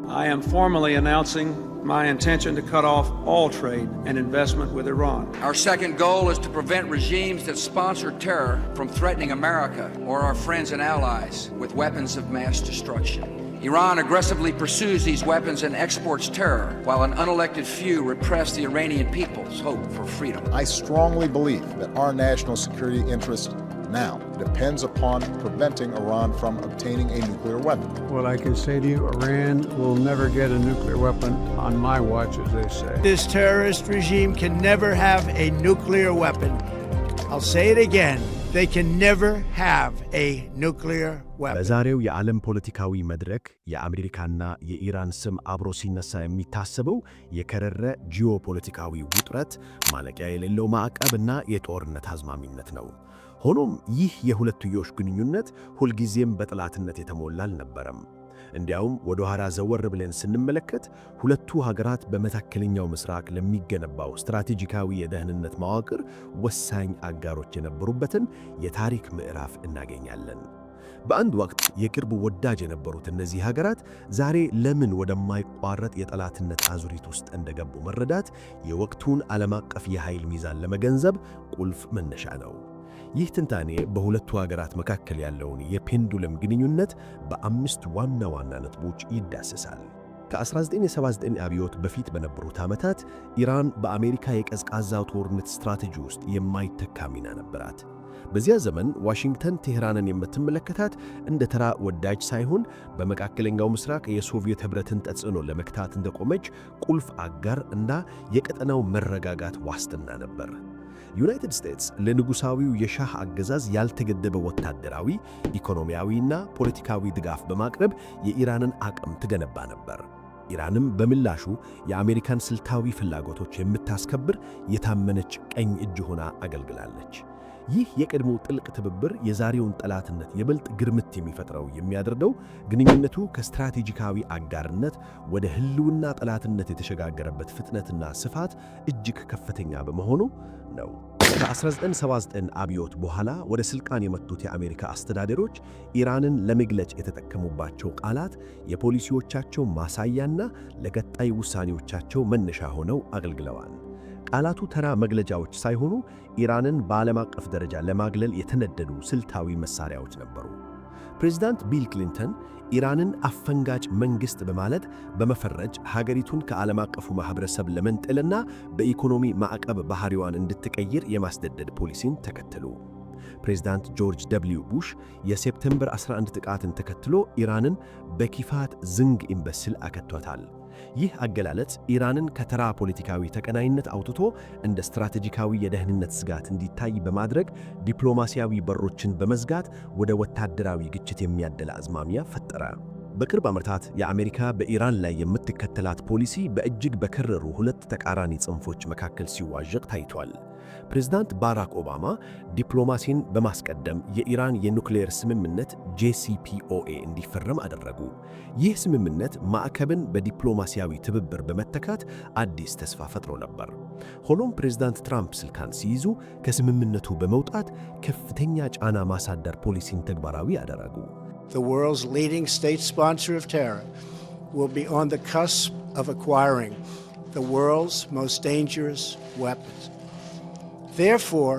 I am formally announcing my intention to cut off all trade and investment with Iran. Our second goal is to prevent regimes that sponsor terror from threatening America or our friends and allies with weapons of mass destruction. Iran aggressively pursues these weapons and exports terror, while an unelected few repress the Iranian people's hope for freedom. I strongly believe that our national security interest now depends upon preventing Iran from obtaining a nuclear weapon. Well, I can say to you, Iran will never get a nuclear weapon on my watch, as they say. This terrorist regime can never have a nuclear weapon. I'll say it again. They can never have a nuclear weapon. በዛሬው የዓለም ፖለቲካዊ መድረክ የአሜሪካና የኢራን ስም አብሮ ሲነሳ የሚታሰበው የከረረ ጂኦፖለቲካዊ ውጥረት፣ ማለቂያ የሌለው ማዕቀብ እና የጦርነት አዝማሚነት ነው። ሆኖም ይህ የሁለትዮሽ ግንኙነት ሁልጊዜም በጠላትነት የተሞላ አልነበረም። እንዲያውም ወደ ኋላ ዘወር ብለን ስንመለከት ሁለቱ ሀገራት በመካከለኛው ምስራቅ ለሚገነባው ስትራቴጂካዊ የደህንነት መዋቅር ወሳኝ አጋሮች የነበሩበትን የታሪክ ምዕራፍ እናገኛለን። በአንድ ወቅት የቅርብ ወዳጅ የነበሩት እነዚህ ሀገራት ዛሬ ለምን ወደማይቋረጥ የጠላትነት አዙሪት ውስጥ እንደገቡ መረዳት የወቅቱን ዓለም አቀፍ የኃይል ሚዛን ለመገንዘብ ቁልፍ መነሻ ነው። ይህ ትንታኔ በሁለቱ ሀገራት መካከል ያለውን የ pendulum ግንኙነት በአምስት ዋና ዋና ነጥቦች ይዳሰሳል። ከ1979 አብዮት በፊት በነበሩት ዓመታት ኢራን በአሜሪካ የቀዝቃዛው ጦርነት ስትራቴጂ ውስጥ የማይተካ ሚና ነበራት። በዚያ ዘመን ዋሽንግተን ቴህራንን የምትመለከታት እንደ ተራ ወዳጅ ሳይሆን በመካከለኛው ምስራቅ የሶቪየት ኅብረትን ተጽዕኖ ለመግታት እንደቆመች ቁልፍ አጋር እና የቀጠናው መረጋጋት ዋስትና ነበር። ዩናይትድ ስቴትስ ለንጉሣዊው የሻህ አገዛዝ ያልተገደበ ወታደራዊ፣ ኢኮኖሚያዊና ፖለቲካዊ ድጋፍ በማቅረብ የኢራንን አቅም ትገነባ ነበር። ኢራንም በምላሹ የአሜሪካን ስልታዊ ፍላጎቶች የምታስከብር የታመነች ቀኝ እጅ ሆና አገልግላለች። ይህ የቀድሞ ጥልቅ ትብብር የዛሬውን ጠላትነት ይበልጥ ግርምት የሚፈጥረው የሚያደርገው ግንኙነቱ ከስትራቴጂካዊ አጋርነት ወደ ህልውና ጠላትነት የተሸጋገረበት ፍጥነትና ስፋት እጅግ ከፍተኛ በመሆኑ ነው። ከ1979 አብዮት በኋላ ወደ ስልጣን የመጡት የአሜሪካ አስተዳደሮች ኢራንን ለመግለጽ የተጠቀሙባቸው ቃላት የፖሊሲዎቻቸው ማሳያና ለቀጣይ ውሳኔዎቻቸው መነሻ ሆነው አገልግለዋል። ቃላቱ ተራ መግለጫዎች ሳይሆኑ ኢራንን በዓለም አቀፍ ደረጃ ለማግለል የተነደፉ ስልታዊ መሳሪያዎች ነበሩ። ፕሬዚዳንት ቢል ክሊንተን ኢራንን አፈንጋጭ መንግሥት በማለት በመፈረጅ ሀገሪቱን ከዓለም አቀፉ ማኅበረሰብ ለመንጠልና በኢኮኖሚ ማዕቀብ ባህሪዋን እንድትቀይር የማስገደድ ፖሊሲን ተከተሉ። ፕሬዚዳንት ጆርጅ ደብሊው ቡሽ የ September 11 ጥቃትን ተከትሎ ኢራንን በክፋት ዝንግ imbecile አከቷታል። ይህ አገላለጽ ኢራንን ከተራ ፖለቲካዊ ተቀናቃኝነት አውጥቶ እንደ ስትራቴጂካዊ የደህንነት ስጋት እንዲታይ በማድረግ ዲፕሎማሲያዊ በሮችን በመዝጋት ወደ ወታደራዊ ግጭት የሚያደላ አዝማሚያ ፈጠረ። በቅርብ ዓመታት የአሜሪካ በኢራን ላይ የምትከተላት ፖሊሲ በእጅግ በከረሩ ሁለት ተቃራኒ ጽንፎች መካከል ሲዋዠቅ ታይቷል። ፕሬዝዳንት ባራክ ኦባማ ዲፕሎማሲን በማስቀደም የኢራን የኑክሌር ስምምነት JCPOA እንዲፈረም አደረጉ። ይህ ስምምነት ማዕቀብን በዲፕሎማሲያዊ ትብብር በመተካት አዲስ ተስፋ ፈጥሮ ነበር። ሆኖም ፕሬዝዳንት ትራምፕ ስልጣን ሲይዙ ከስምምነቱ በመውጣት ከፍተኛ ጫና ማሳደር ፖሊሲን ተግባራዊ አደረጉ። The world's leading state sponsor of terror will be on the cusp of acquiring the world's most dangerous weapons. Therefore,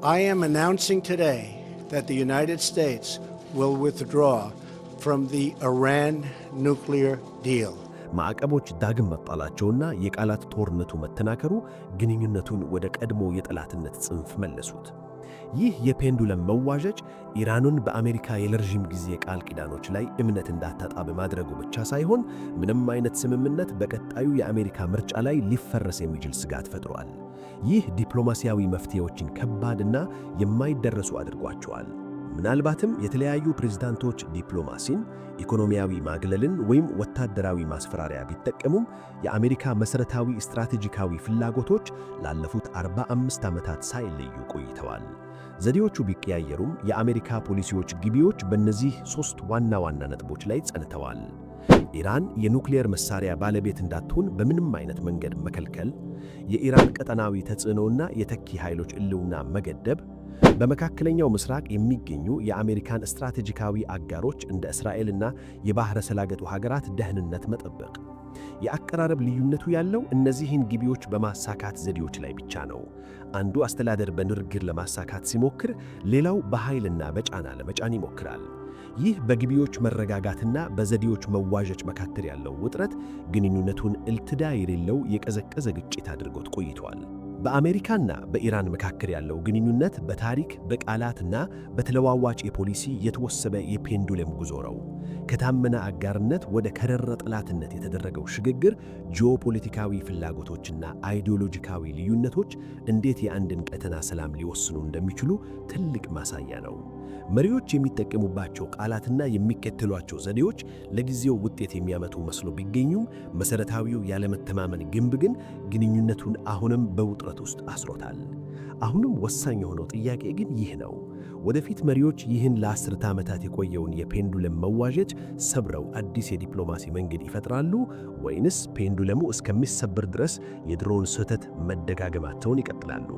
I am announcing today that the United States will withdraw from the Iran nuclear deal. ማዕቀቦች ዳግም መጣላቸውና የቃላት ጦርነቱ መጠናከሩ ግንኙነቱን ወደ ቀድሞ የጠላትነት ጽንፍ መለሱት። ይህ የ pendulum መዋዠቅ ኢራንን በአሜሪካ የረዥም ጊዜ ቃል ኪዳኖች ላይ እምነት እንዳታጣ በማድረጉ ብቻ ሳይሆን ምንም አይነት ስምምነት በቀጣዩ የአሜሪካ ምርጫ ላይ ሊፈረስ የሚችል ስጋት ፈጥሯል። ይህ ዲፕሎማሲያዊ መፍትሄዎችን ከባድና የማይደረሱ አድርጓቸዋል። ምናልባትም የተለያዩ ፕሬዝዳንቶች ዲፕሎማሲን፣ ኢኮኖሚያዊ ማግለልን ወይም ወታደራዊ ማስፈራሪያ ቢጠቀሙም የአሜሪካ መሠረታዊ ስትራቴጂካዊ ፍላጎቶች ላለፉት 45 ዓመታት ሳይለዩ ቆይተዋል። ዘዴዎቹ ቢቀያየሩም የአሜሪካ ፖሊሲዎች ግቦች በእነዚህ ሦስት ዋና ዋና ነጥቦች ላይ ጸንተዋል። ኢራን የኑክሌር መሳሪያ ባለቤት እንዳትሆን በምንም አይነት መንገድ መከልከል፣ የኢራን ቀጠናዊ ተጽዕኖና የተኪ ኃይሎች ህልውና መገደብ፣ በመካከለኛው ምስራቅ የሚገኙ የአሜሪካን ስትራቴጂካዊ አጋሮች እንደ እስራኤልና የባሕረ ሰላጤው ሀገራት ደህንነት መጠበቅ። የአቀራረብ ልዩነቱ ያለው እነዚህን ግቦች በማሳካት ዘዴዎች ላይ ብቻ ነው። አንዱ አስተዳደር በንግግር ለማሳካት ሲሞክር፣ ሌላው በኃይልና በጫና ለመጫን ይሞክራል። ይህ በግቦች መረጋጋትና በዘዴዎች መዋዠቅ መካከል ያለው ውጥረት ግንኙነቱን እልትዳ የሌለው የቀዘቀዘ ግጭት አድርጎት ቆይቷል። በአሜሪካና በኢራን መካከል ያለው ግንኙነት በታሪክ፣ በቃላትና በተለዋዋጭ የፖሊሲ የተወሰበ የፔንዱለም ጉዞ ነው። ከታመነ አጋርነት ወደ ከረረ ጠላትነት የተደረገው ሽግግር ጂኦፖለቲካዊ ፍላጎቶችና አይዲዮሎጂካዊ ልዩነቶች እንዴት የአንድን ቀጠና ሰላም ሊወስኑ እንደሚችሉ ትልቅ ማሳያ ነው። መሪዎች የሚጠቀሙባቸው ቃላትና የሚከተሏቸው ዘዴዎች ለጊዜው ውጤት የሚያመጡ መስሎ ቢገኙም፣ መሠረታዊው ያለመተማመን ግንብ ግን ግንኙነቱን አሁንም በውጥረት ውስጥ አስሮታል። አሁንም ወሳኝ የሆነው ጥያቄ ግን ይህ ነው። ወደፊት መሪዎች ይህን ለ10 ዓመታት የቆየውን የፔንዱለም መዋዠቅ ሰብረው አዲስ የዲፕሎማሲ መንገድ ይፈጥራሉ ወይንስ ፔንዱለሙ እስከሚሰበር ድረስ የድሮውን ስህተት መደጋገማቸውን ይቀጥላሉ?